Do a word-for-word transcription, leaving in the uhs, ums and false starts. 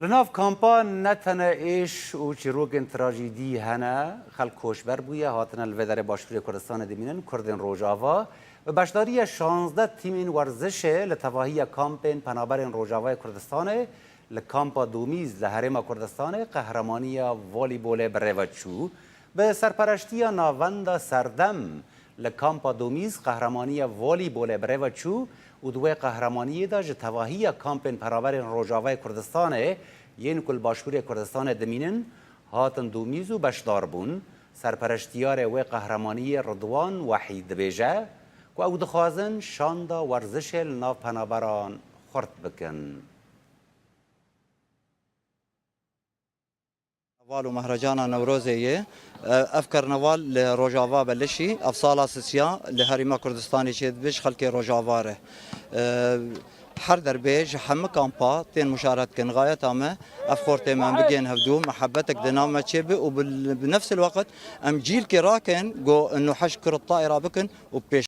Li nav kampa ne tene êş û çîrokên trajîdî hene, xelk koçber bûye, hatine li vê derê Başûrê Kurdistanê dimînin, Kurdên Rojava. Bi beşdariya şazdeh tîmên werzişê li tevahiya kampên penaberên Rojavayê Kurdistanê li kampa Domîz li Herêma Kurdistanê qehremanîya volîbolê bi rê ve çû. Bi serpereştiya Navenda Serdem li kampa Domîz qehremanîya volîbolê bi rê ve çû û di wê qehremaniyê de ji tevahiya kampên penaberên Rojavayê Kurdistanê yên ku li Başûrê Kurdistanê dimînin, hatin Domîz û beşdar bûn. Serpereştiyarê wê qehremaniyê Ridwan Wehîd dibêje ku ew dixwazin şanda werzişê li nav penaberan xurt bikin. Karneval û Mehracana Newrozê ye. Ev karneval li Rojava belişî, ev sala sisiya li Herêma Kurdistanê çêdibe ji xelkê Rojava re. Her derbê ji hemû kampa tên muşaret dikin. Xayeta me ev xortê me em bigên hevdû, mihebetek di nav me çêbe û bi, bi nefsil weqt em cîlkê rakin ku inu heşt kurd tayra bikin û pêş